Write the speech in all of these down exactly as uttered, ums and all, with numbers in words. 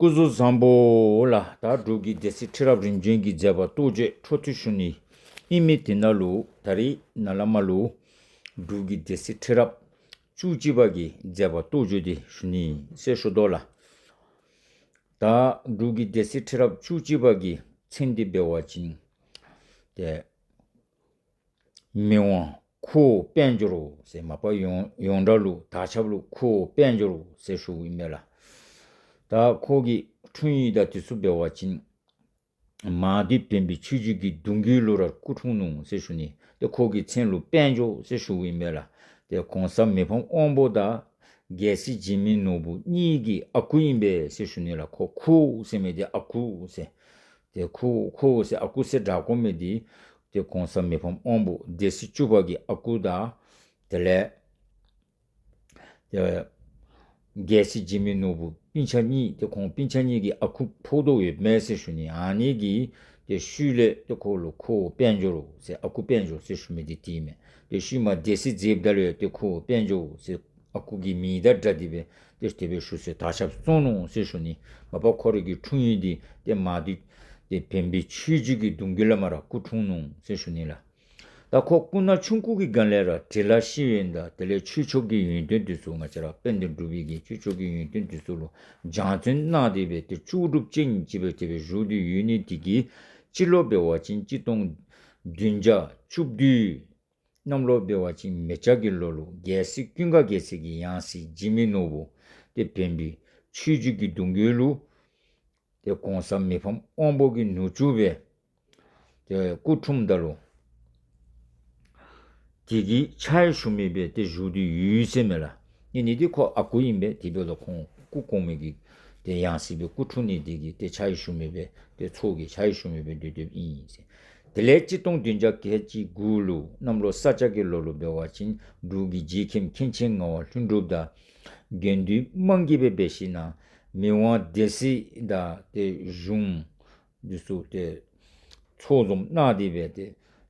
སྐུ་གཟུགས་བཟང་པོ་ལགས། ད་འབྲུག་གི་སྡེ་སྲིད་ཁྲི་རབས་རིམ་བྱོན་གྱི་མཛད་པ་རྟོགས་བརྗོད་འཕྲོ་མཐུད་ཞུ་ནི་ཨིན་མི་དེ་ནང་ལུ་ད་རིས་ནཱ་ལས་མར་ལུ་འབྲུག་གི་སྡེ་སྲིད་ཁྲི་རབས་བཅུ་གཅིག་པ་གི་མཛད་པ་རྟོགས་བརྗོད་འདི་ཞུ་ནི་ཟེར་ཞུ་དོ་ལགས། ད་འབྲུག་གི་སྡེ་སྲིད་ཁྲི་རབས་བཅུ་གཅིག་པ་གི་མཚན་འདི་འབད་བ་ཅིན་ཏེ་མི་དབང་ཁུ་བོ་དཔལ་འབྱོར་ཟེར། མ་པ་ཡོངས་ཡོངས་གྲགས་ལུ་དར་ཁྱབ་ལུ་ཁུ་བོ་དཔལ་འབྱོར་ཟེར་ཞུཝ་ཨིན་མས་ལགས། ད་ཁོ་གི་འཁྲུངས་ཡུལ་དང་དེ་ཚུ་འབད་བ་ཅིན་མང་སྡེ་བོན་སྦིས་ཆོས་བརྒྱུད་ཀྱི་གདུང་བརྒྱུད་ལུ་ར་སྐུ་འཁྲུངས་ནུག་ཟེར་ཞུ་ནི། ཏེ་ཁོ་གི་མཚན་ལུ་དཔལ་འབྱོར་ཟེར་ཞུཝ་ཨིན་མས་ལགས། ཏེ་གོང་ས་མི་ཕམ་དབང་པོ་དང་རྒྱལ་སྲས་འཇིགས་མེད་ནོར་བུ་གཉིས་ཀྱི་ཨ་ཁུ་ཨིན་པས་ཟེར་ཞུ་ནི་ལགས། ཁོ་ཁུ་ཟེར་མི་འདི་ཨ་ཁུ་ཟེར། ཏེ་ཁུ་ཁུ་ཟེར་ཨ་ཁུ་ཟེར་སྒྲ་གོ་མི་འདི་ཏེ་གོང་ས་མི་ཕམ་དབང་པོ་སྡེ་སྲིད་བཅུ་པ་གི་ཨ་ཁུ་དང་དེ་ལས་ཏེ་རྒྱལ་སྲས་འཇིགས་མེད་ནོར་བུ་སྤུན་ཆ་གཉིས། ཏེ་ཁོང་སྤུན་ཆ་གཉིས་ཀྱི་ཨ་ཁུ་ཕོག་དོ་ཡོདཔ་མས་ཟེར་ཞུ་ནི། ཨ་ནི་གིས་ཏེ་ཤུལ་ལས་ཏེ་ཁོ་ལུ་ཁུ་བོ་དཔལ་འབྱོར་ཟེར་ཨ་ཁུ་དཔལ་འབྱོར་ཟེར་ཞུ་མི་འདི་དེ་ཨིན་མས། ཏེ་ཤུལ་མ་སྡེ་སྲིད་མཛདཔ་ད་ལུ་ཡང་ཏེ་ཁུ་བོ་དཔལ་འབྱོར་ཟེར་ཨ་ཁུ་གི་མིང་དང་སྦྲགས་ཏེ་སྦེ་ཏེ་དེ་སྦེ་ཞུ་སྲོལ་དར་ཁྱབ་སོང་ནུག་ཟེར་ཞུ་ནི། མ་པ་ཁོ་རའི་གི་འཁྲུངས་ཡུལ་འདི་ཏེ་མང་སྡེ་ཏེ་བོན་སྦིས་ཆོས་བརྒྱུད་ཀྱི་གདུང་བརྒྱུད་ལས་མར་སྐུ་འཁྲུངས་ནུག་ཟེར་ཞུ་ནི་ལགས། ད་ཁོ་སྐུ་ན་ཆུང་ཀུ་གི་སྒང་ལས་ར་འབྲི་ལྷག་ཤེས་ཡོན་དང་དེ་ལས་ཆོས་ཕྱོགས་ཀྱི་ཡོན་ཏན་འདི་ཚུ་ང་བཅས་ར་དཔལ་ལྡན་འབྲུག་པའི་གི་ཆོས་ཕྱོགས་ཀྱི་ཡོན་ཏན་འདི་ཚུ་ལུ་སྦྱང་བརྩོན་གནང་སྟེ་སྦེ་ཏེ་ལྕོགས་གྲུབ་ཅན་ཅིག་སྦེ་དེ་སྦེ་བཞུགས་ཏེ་ཡོད་ནི་དེ་གིས་སྤྱི་ལོ་འབད་བ་ཅིན་གཅིག་སྟོང་བདུན་བརྒྱ་བཅུ་བདུན་གནམ་ལོ་འབད་བ་ཅིན་མེ་བྱ་གི་ལོ་ལུ་རྒྱལ་སྲས་ཀུན་དགའ་རྒྱལ་མཚན་གྱི་ཡང་སྲིད་འཇིགས་མེད་ནོར་བུ་ཏེ་བོན་སྦིས་ཆོས་བརྒྱུད་ཀྱི་གདུང་བརྒྱུད་ལུ་ཏེ་གོང་ས་མི་ཕམ་དབང་པོ་གི་ནུ་གཅུང་སྦེ་ཏེ་སྐུ་འཁྲུངསམ་ད་ལུ་དེ་གི་ཕྱག་ཞུ་མི་སྦེ་ཏེ་བཞུགས་ཏེ་ཡོད་ཟེར་མས་ལགས། ཨིན་ནི་འདི་ཁོ་ཨ་ཁུ་ཨིན་པས། དེ་འབདཝ་ད་ཁོང་སྐུ་གོང་མའི་གི་ཏེ་ཡང་སྲིད་སྦེ་སྐུ་འཁྲུངས་ནི་དེ་གིས་ཏེ་ཕྱག་ཞུ་མི་སྦེ་ཏེ་ཚོགས་ཀྱི་ཕྱག་ཞུ་མི་སྦེ་སྡོད་སྡོདཔ་ཨིན་ཟེར། དེ་ལས་གཅིག་སྟོང་བདུན་བརྒྱ་ཁལ་གཅིག་དགུ་ལུ་གནམ་ལོ་ས་བྱ་གི་ལོ་ལུ་འབད་བ་ཅིན་འབྲུག་གི་རྗེ་མཁན་མཁན་ཆེན་ངག་དབང་ལྷུན་གྲུབ་དང་དགེ་འདུན་དམངས་ཀྱིས་སྦེ་འབད་ཞིན་ན་མི་དབང་སྡེ་སྲིད་དང་ཏེ་གཞུང་འདི་ཚུ་ཏེ་ཚོགས་འཛོམས་གནང་སྟེ་སྦེ་ཏེ་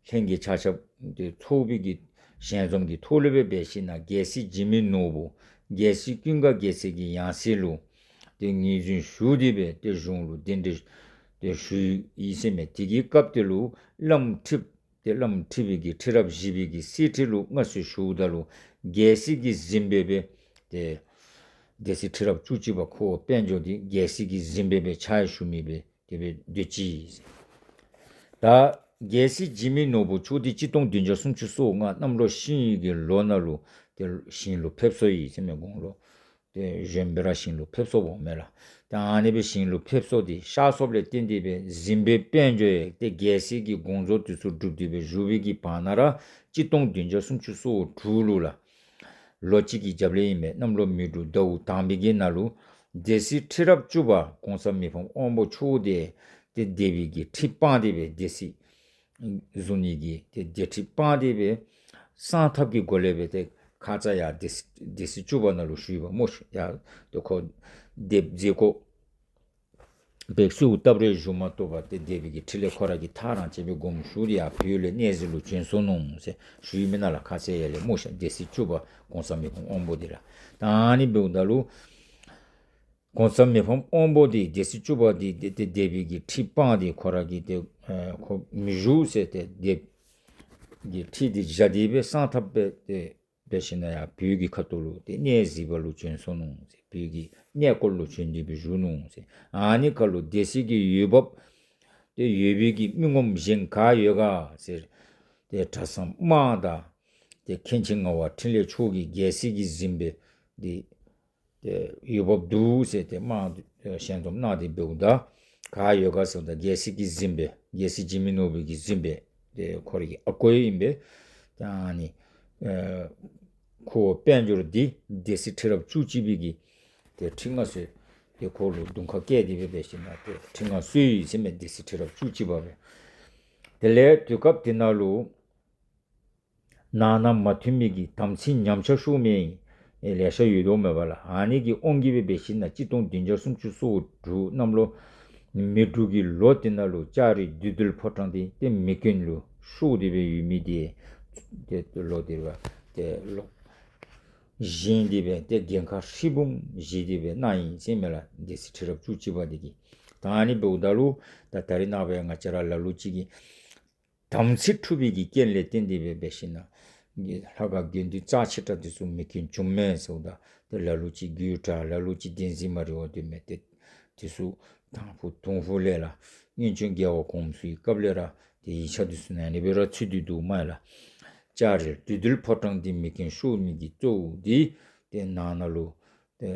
ལྷན་རྒྱས་ཆ་ཁྱབ་ཏེ་ཚོགས་པའི་གི་ཞལ་འཛོམས་ཀྱི་ཐོག་ལས་སྦེ་འབད་ཞིན་ན་རྒྱལ་སྲས་འཇིགས་མེད་ནོར་བུ་རྒྱལ་སྲས་ཀུན་དགའ་རྒྱལ་མཚན་གྱི་ཡང་སྲིད་ལུ་ཏེ་ངོས་འཛིན་ཞུ་སྟེ་སྦེ་ཏེ་གཞུང་ལུ་གདན་འདྲེན་ཏེ་ཞུ་ཡི་ཟེར་མས། དེ་གི་སྐབས་དེ་ལུ་བླམ་ཁྲི་ཏེ་བླམ་ཁྲི་པའི་གི་ཁྲི་རབས་བཞི་པའི་གི་གསེར་ཁྲི་ལུ་མངའ་གསོལ་ཞུཝ་ད་ལུ་རྒྱལ་སྲས་ཀྱི་གཟིམ་དཔོན་སྦེ་ཏེ་སྡེ་སྲིད་ཁྲི་རབས་བཅུ་གཅིག་པ་ཁོ་དཔལ་འབྱོར་འདི་རྒྱལ་སྲས་ཀྱི་གཟིམ་དཔོན་སྦེ་ཕྱག་ཞུ་མི་སྦེ་དེ་སྦེ་སྡོད་ཅི། ད་རྒྱལ་སྲས་འཇིགས་མེད་ནོར་བུ་མཆོག་འདི་གཅིག་སྟོང་བདུན་བརྒྱ་སུམ་ཅུ་སོ་ལྔ་གནམ་ལོ་ཤིང་ཡོས་ཀྱི་ལོ་ནང་ལུ་ཏེ་ཞིང་ལུ་ཕེབས་སོ་ཡི་ཟེར་མས། དགུང་ལོ་ཏེ་གཞོན་པའི་ར་ཞིང་ལུ་ཕེབས་སོཔ་འོང་མས་ལགས། ཏེ་ཨ་ནི་སྦེ་ཞིང་ལུ་ཕེབས་སོཔ་འདི་གཤགས་སོཔ་ལས་བརྟེན་ཏེ་སྦེ་གཟིམ་དཔོན་དཔལ་འབྱོར་ཡང་ཏེ་རྒྱལ་སྲས་ཀྱི་དགོངས་རྫོགས་འདི་ཚུ་སྒྲུབ་སྟེ་སྦེ་བཞུགས་པའི་གི་བར་ན་ར་གཅིག་སྟོང་བདུན་བརྒྱ་སུམ་ཅུ་སོ་དྲུག་ལུ་ལགས། ལོ་གཅིག་གི་རྒྱབ་ལས་ཨིན་པས། གནམ་ལོ་མེ་འབྲུག་ཟླཝ་དང་པའི་གི་ནང་ལུ་སྡེ་སྲིད་ཁྲི་རབས་བཅུ་པ་གོང་ས་མི་ཕམ་དབང་པོ་མཆོག་འདི་ཏེ་སྡེ་པའི་གི་ཁྲི་སྤངས་ཏེ་སྦེ་སྡེ་སྲིད་བཟུང་ནི་གི་ཏེ་སྡེ་ཁྲི་སྤངས་ཏེ་སྦེ་གསང་ཐབས་ཀྱི་སྒོ་ལས་སྦེ་ཏེ་ཁ་ཙ་ཡར་སྡེ་སྲིད་སྡེ་སྲིད་བཅུ་པ་ནང་ལུ་ཞུ་ཡི་པ་སྨོ་ཤ། ཡར་ཏེ་ཁོ་སྡེ་པ་མཛད་སྒོ་སྦེ་གསོལཝ་བཏབ་རེ་བཞུགས་མ་གཏོགས་པ་ཏེ་སྡེ་པའི་གི་ཁྲི་ལས་ཁོ་ར་གིས་ཐག་རང་བཅད་སྦེ་དགོངསམ་ཞུ་སྟེ་ཡར་བོད་ལས་གནས་གཟིགས་ལུ་བྱོན་སོ་ནུག་ཟེར་ཞུ་ཡི་མེན་ན་ལགས། ཁ་ཙ་ཡར་ལས་སྨོ་ཤ། སྡེ་སྲིད་བཅུ་པ་གོང་ས་མི་ཕམ་དབང་པོ་འདི་ལགས། ད་ཨ་ནི་འབདཝ་ད་ལུ་གོང་ས་མི་ཕམ་དབང་པོ་འདི་སྡེ་སྲིད་བཅུ་པ་འདི་ཏེ་ཏེ་སྡེ་པའི་གི་ཁྲི་སྤངས་ཏེ་ཁོ་ར་གིས་ཏེ་ཨེ་ཁོ་མི་བཞུགས་ཟེར་ཏེ་སྡེ་པའི་གི་ཁྲི་འདི་བཞག་སྟེ་སྦེ་གསང་ཐབས་སྦེ་ཏེ་འབད་ཞིན་ན་ཡར་བོད་ཀྱི་ཁ་ཐུག་ལུ་ཏེ་གནས་གཟིགས་པ་ལུ་བྱོན་སོ་ནུག་ཟེར། བོད་ཀྱི་གནས་སྐོར་ལུ་བྱོན་ཏེ་སྦེ་བཞུགས་ནུག་ཟེར། ཨ་ནི་ཁར་ལུ་སྡེ་སྲིད་ཀྱི་འོས་འབབ་ཏེ་ཡོད་པའི་གི་མི་ངོམ་གཞན་ག་ཡོད་ག་ཟེར་ཏེ་གྲྭ་ཚང་དམངས་དང་ཏེ་མཁན་ཆེན་ངག་དབང་འཕྲིན་ལས་མཆོག་གིས་རྒྱལ་སྲས་ཀྱི་གཟིམ་དཔོན་འདི་ཏེ་འོས་འབབ་འདུག་ཟེར་ཏེ་དམངས་ཞལ་འཛོམས་གནང་སྟེ་འབདཝ་ད་ག་ཡོད་ག་ཟེརཝ་ད་རྒྱལ་སྲས་ཀྱི་གཟིམ་དཔོན་རྒྱལ་སྲས་འཇིགས་མེད་ནོར་བུ་གི་གཟིམ་དཔོན་ཏེ་ཁོ་རའི་གི་ཨ་ཁུ་ཨིན་པས། ཏེ་ཨ་ནི་ཨེ་ཁོ་དཔལ་འབྱོར་འདི་སྡེ་སྲིད་ཁྲི་རབས་བཅུ་གཅིག་པའི་གི་ཏེ་ཁྲི་མངའ་གསོལ་ཏེ་ཁོ་ལུ་གདུང་ཁ་བཀལ་ཏེ་སྦེ་འབད་ཞིན་ན་ཏེ་ཁྲི་མངའ་གསོལ་ཡི་ཟེར་མས། སྡེ་སྲིད་ཁྲི་རབས་བཅུ་གཅིག་པ་སྦེ། དེ་ལས་དུས་སྐབས་དེ་ནང་ལུ་ནང་ན་མ་མཐུན་མི་གི་དམ་ཚིག་ཉམས་ཆག་ཤོར་མི་ལེ་ཤ་ཡོད་དོ་མས་པ་ལགས། ཨ་ནི་གི་དབང་གིས་སྦེ་འབད་ཞིན་ན་གཅིག་སྟོང་བདུན་བརྒྱ་སུམ་ཅུ་སོ་དྲུག་གནམ་ལོ་མེ་འབྲུག་གི་ལོ་དེ་ནང་ལུ་ལྕགས་རི་བདུད་འདུལ་ཕོ་བྲང་འདི་ཏེ་མེ་སྐྱོན་ལུ་ཤོར་ཏེ་སྦེ་ཡོད་མི་འདི་ཏེ་ལོ་དེ་སྦེ་ཏེ་ལོ་ བཞེངས་ཏེ་སྦེ་ཏེ་འགན་ཁག་ཧྲིལ་བུམ་བཞེས་ཏེ་སྦེ་གནང་ཡི་ཟེར་མས་ལགས། སྡེ་སྲིད་ཁྲི་རབས་བཅུ་གཅིག་པ་འདི་གིས། ད་ཨ་ནི་འབདཝ་ད་ལུ་ད་ད་རེས་ནངས་པ་ང་བཅས་ར་ལ་ལུ་ཅིག་གིས་དམ་ཚིག་འཁྲུགས་པའི་གི་རྐྱེན་ལས་བརྟེན་ཏེ་སྦེ་འབད་ཞིན་ན་ལྷ་ཁང་དགེ་འདུན་རྩ་ཆེ་དྲགས་འདི་ཚུ་མེད་མཁན་བྱུངམ་མས་ཟེརཝ་ད་ཏེ་ལ་ལུ་ཅིག་དགོད་བྲ་ལ་ལུ་ཅིག་བདེན་འཛིན་མ་རེད་པ་འདུག་མས། ཏེ་འདི་ཚུ་དང་ཕུ་དུང་ཕུ་ལས་ལགས་སྔོན་བྱོན་རྒྱལ་བ་གོངམ་ཚུ་གི་སྐབས་ལས་ར་ཏེ་ཡིག་ཆ་འདི་ཚུ་ནང་ཨ་ནི་སྦེ་ར་ཚུད་དེ་འདུག་མས་ལགས། ལྕགས་རི་བདུད་འདུལ་ཕོ་བྲང་འདི་མེ་རྐྱེན་ཤོར་མི་གི་གཙོ་བོ་འདི་ཏེ་ནང་ན་ལུ་ཏེ་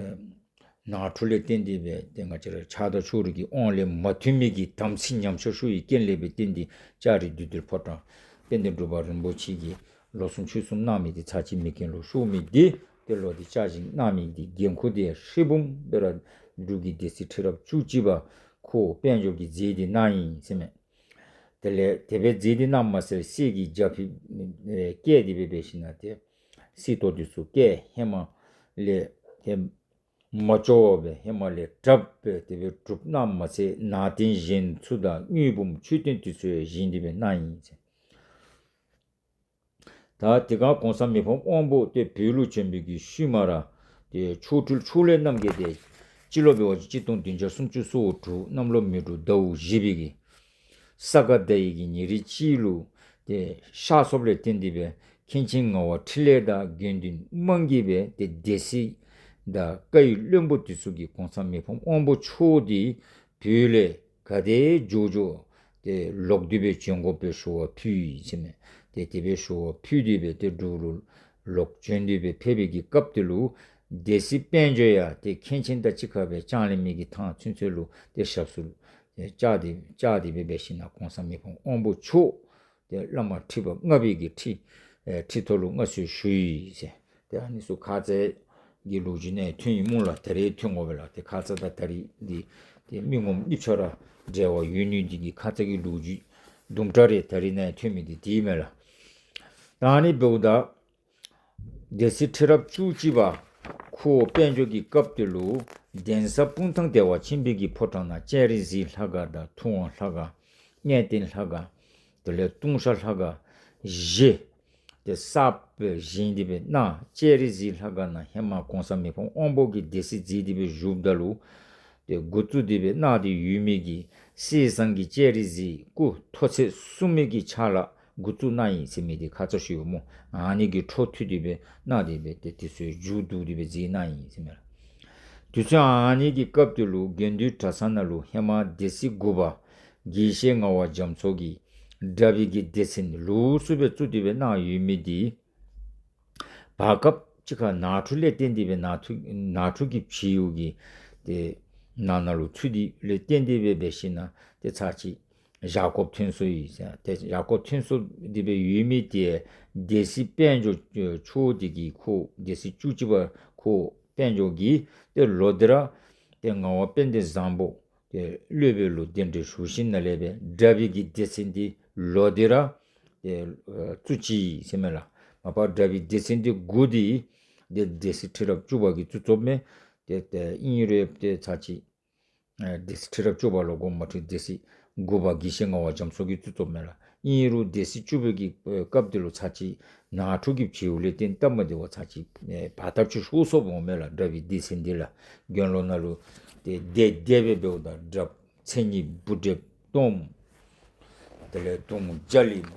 ནང་འཁྲུག་ལས་བརྟེན་ཏེ་སྦེ་ཏེ་ང་བཅས་ར་ཆགས་སྡང་ཕྱོགས་རིས་ཀྱི་དབང་ལས་མ་མཐུན་མི་གི་དམ་ཚིག་ཉམས་ཆག་ཤོར་བའི་རྐྱེན་ལས་སྦེ་བརྟེན་ཏེ་ལྕགས་རི་བདུད་འདུལ་ཕོ་བྲང་དཔལ་ལྡན་འབྲུག་པ་རིན་པོ་ཆེ་གིས་ལོ་གསུམ་ཕྱོགས་གསུམ་གནང་མི་འདི་ཚར་གཅིག་མེ་རྐྱེན་ལུ་ཤོར་མི་འདི་ཏེ་ལོག་སྟེ་བསྐྱར་བཞེངས་གནང་མི་འདི་འགན་ཁུར་འདི་ཧྲིལ་བུམ་སྦེ་ར་འབྲུག་གི་སྡེ་སྲིད་ཁྲི་རབས་བཅུ་གཅིག་པ་ཁོ་དཔལ་འབྱོར་གྱིས་མཛད་དེ་གནང་ཡི་ཟེར་མས། དེ་ལས་དེ་སྦེ་མཛད་དེ་གནངམ་མ་ཚད་གསེར་གྱི་རྒྱ་ཕིབས་ཨེ་བཀལ་ཏེ་སྦེ་འབད་ཞིན་ན་ཏེ་གསེར་ཏོག་འདི་ཚུ་བཀལ། ཧེ་མ་ལས་ཏེ་མ་ལྕོགས་པར་སྦེ་ཧེ་མ་ལས་དྲགཔ་སྦེ་དེ་སྦེ་གྲུབ་གནངམ་མ་ཚད་ནང་རྟེན་བཞེངས་ཚུལ་དང་དངུལ་འབུམ་མཆོད་རྟེན་འདི་ཚུ་ཡང་བཞེངས་ཏེ་སྦེ་གནང་ཡི་ཟེར། ད་དེ་སྒང་གོང་ས་མི་ཕམ་དབང་པོ་ཏེ་བོད་ལུ་བྱོན་པའི་གི་ཤུལ་མ་ར་ཏེ་མཆོག་སྤྲུལ་ཕྱོགས་ལས་རྣམ་རྒྱལ་འདི་སྤྱི་ལོ་འབད་བ་ཅིན་གཅིག་སྟོང་བདུན་བརྒྱ་སུམ་ཅུ་སོ་དྲུག་གནམ་ལོ་མེ་འབྲུག་ཟླཝ་བཞི་པའི་གི་ས་ག་ཟླ་བའི་གི་ཉེར་གཅིག་ལུ་ཏེ་གཤགས་སོཔ་ལས་བརྟེན་ཏེ་སྦེ་མཁན་ཆེན་ངག་དབང་འཕྲིན་ལས་དང་དགེ་འདུན་དམངས་ཀྱིས་སྦེ་ཏེ་སྡེ་སྲིད་དང་བཀའ་ཡི་བློན་པོ་འདི་ཚུ་གིས་གོང་ས་མི་ཕམ་དབང་པོ་མཆོག་འདི་བོད་ལས་ག་དེ་མགྱོགས་མགྱོགས་ཏེ་ལོག་སྟེ་སྦེ་བྱོན་དགོ་པའི་ཞུ་བ་ཕུལ་ཡི་ཟེར་མས། ཏེ་དེ་སྦེ་ཞུ་བ་ཕུལ་ཏེ་སྦེ་ཏེ་འབྲུག་ལུ་ལོག་བྱོན་ཏེ་སྦེ་ཕེབས་པའི་གི་སྐབས་དེ་ལུ་སྡེ་སྲིད་དཔལ་འབྱོར་ཡང་ཏེ་མཁན་ཆེན་དང་གཅིག་ཁར་སྦེ་ལྕང་གླིང་མི་གི་ཐང་ཚུན་ཚོད་ལུ་ཏེ་ཞབས་སོར་བཅར་ཏེ་བཅར་ཏེ་སྦེ་འབད་ཞིན་ན་གོང་ས་མི་ཕམ་དབང་པོ་མཆོག་ཏེ་བླ་མ་ཁྲི་པ་ལྔ་པའི་གི་ཁྲི་ཨེ་ཁྲི་ཐོག་ལུ་མངའ་གསོལ་ཞུ་ཡི་ཟེར། ཏེ་ཨ་ནི་ཚུ་ཁ་ཙ་གི་ལོ་རྒྱུས་ནང་ཐོན་ཡི་སྨོ་ལགས། ད་རེས་ཐོན་དགོ་པས་ལགས། ཏེ་ཁ་ཙ་དང་ད་རེས་འདི་ཏེ་མི་ངོམ་གཉིས་ཆ་ར་འབྲེལ་བ་ཡོད་ནི་འདི་གིས་ཁ་ཙ་གི་ལོ་རྒྱུས་དུམ་གྲ་རེ་ད་རེས་ནང་ཐོན་མི་འདི་འདི་མས་ལགས། ད་ཨ་ནི་འབདཝ་ད་སྡེ་སྲིད་ཁྲི་རབས་བཅུ་གཅིག་པ་ཁོ་དཔལ་འབྱོར་གྱི་སྐབས་དེ་ལུ་གདན་ས་སྤུངས་ཐང་བདེ་བ་ཆེན་པོའི་གི་ཕོ་བྲང་ནང་སྤྱན་རས་གཟིགས་ལྷ་ཁང་དང་ཐུབ་དབང་ལྷ་ཁང་གནས་བརྟན་ལྷ་ཁང་དེ་ལས་ལྟུང་བཤགས་ལྷ་ཁང་བཞི་ཏེ་གསརཔ་སྦེ་བཞེངས་ཏེ་སྦེ་གནང་། སྤྱན་རས་གཟིགས་ལྷ་ཁང་ནང་ཧེ་མ་གོང་ས་མི་ཕམ་དབང་པོ་གིས་སྡེ་སྲིད་མཛད་དེ་སྦེ་བཞུགསཔ་ད་ལུ་ཏེ་འགོ་བཙུགས་ཏེ་སྦེ་གནང་སྟེ་ཡོད་མི་གི་གསེར་ཟངས་ཀྱི་སྤྱན་རས་གཟིགས་སྐུ་མཐོ་ཚད་གསུམ་མའི་གི་ཕྱག་ལཱ་འགོ་བཙུགས་གནང་ཡི་ཟེར་མི་འདི་ཁ་ཙ་ཞུ་ཡི་སྨོ། ཨ་ནི་གི་འཕྲོ་མཐུད་དེ་སྦེ་གནང་སྟེ་སྦེ་ཏེ་དུས་ཚོད་མཇུག་བསྡུ་སྟེ་སྦེ་མཛད་གནང་ཡི་ཟེར་མས་ལགས། དུས་ཚོད་ཨ་ནི་གི་སྐབས་དེ་ལུ་དགེ་འདུན་གྲྭ་ཚང་ནང་ལུ་ཧེ་མ་སྡེ་སྲིད་དགུ་པ་དགེ་བཤེས་ངག་དབང་རྒྱ་མཚོ་གིས་དགྲ་བོའི་གི་སྡེ་ཚན་ལོགས་སུ་སྦེ་བཙུགས་ཏེ་སྦེ་གནང་ཡོད་མི་འདི་བར་སྐབས་ཅིག་ཁར་ནང་འཁྲུག་ལས་བརྟེན་ཏེ་སྦེ་ནང་འཁྲུག་ནང་འཁྲུག་གི་བྱེལཝ་གིས་ཏེ་ནང་ན་ལུ་ཚུད་དེ་ལས་བརྟེན་ཏེ་སྦེ་འབད་ཞིན་ན་ཏེ་ཚར་གཅིག་བཞག་དགོཔ་ཐོན་སོ་ཡི་ཟེར། ཏེ་བཞག་དགོཔ་ཐོན་སོ་སྟེ་སྦེ་ཡོད་མི་འདི་སྡེ་སྲིད་དཔལ་འབྱོར་མཆོག་འདི་གིས་ཁོ་སྡེ་སྲིད་བཅུ་གཅིག་པ་ཁོ་དཔལ་འབྱོར་གྱིས་ཏེ་ལོག་སྟེ་ར་ཏེ་ངག་དབང་དཔལ་ལྡན་བཟང་པོ་ཏེ་སློབ་དཔོན་ལུ་གདན་འདྲེན་ཞུ་ཞིནམ་ལས་སྦེ་དགྲ་བོའི་གི་སྡེ་ཚན་འདི་ལོག་སྟེ་ར་ཏེ་ཨ་བཙུགས་ཅི་ཟེར་མས་ལགས། མ་པ་དགྲ་བོའི་སྡེ་ཚན་འདི་དགུ་འདི་ཏེ་སྡེ་སྲིད་ཁྲི་རབས་བཅུ་པ་གིས་བཙུགས་བཙུགསཔ་མས། ཏེ་ཏེ་ཨིན་རུང་ཏེ་ཚར་གཅིག་ཨ་སྡེ་སྲིད་ཁྲི་རབས་བཅུ་པ་ལུ་དགོངསམ་མ་ཁྲེལ་སྡེ་སྲིད་དགུ་པ་དགེ་བཤེས་ངག་དབང་རྒྱ་མཚོ་གིས་བཙུགས་བཙུགསཔ་མས་ལགས། ཨིན་རུང་སྡེ་སྲིད་བཅུ་པའི་གི་ཨེ་སྐབས་དེ་ལུ་ཚར་གཅིག་ནང་འཁྲུག་གི་བྱེལཝ་ལས་བརྟེན་སྟབས་མ་བདེཝ་ཚར་གཅིག་ཨེ་བར་ཐག་ཅིག་ཤོར་སོཔ་འོང་མས་ལགས། དགྲ་བོའི་སྡེ་ཚན་འདི་ལགས། དགེ་སློང་ནང་ལུ་ཏེ་སྡེ་སྡེ་སྦེ་འབདཝ་ད་དགྲ་མཚན་ཉིད་འབུ་འདྲེ་སྟོངམ་དེ་ལས་དུང་རྒྱ་གླིང་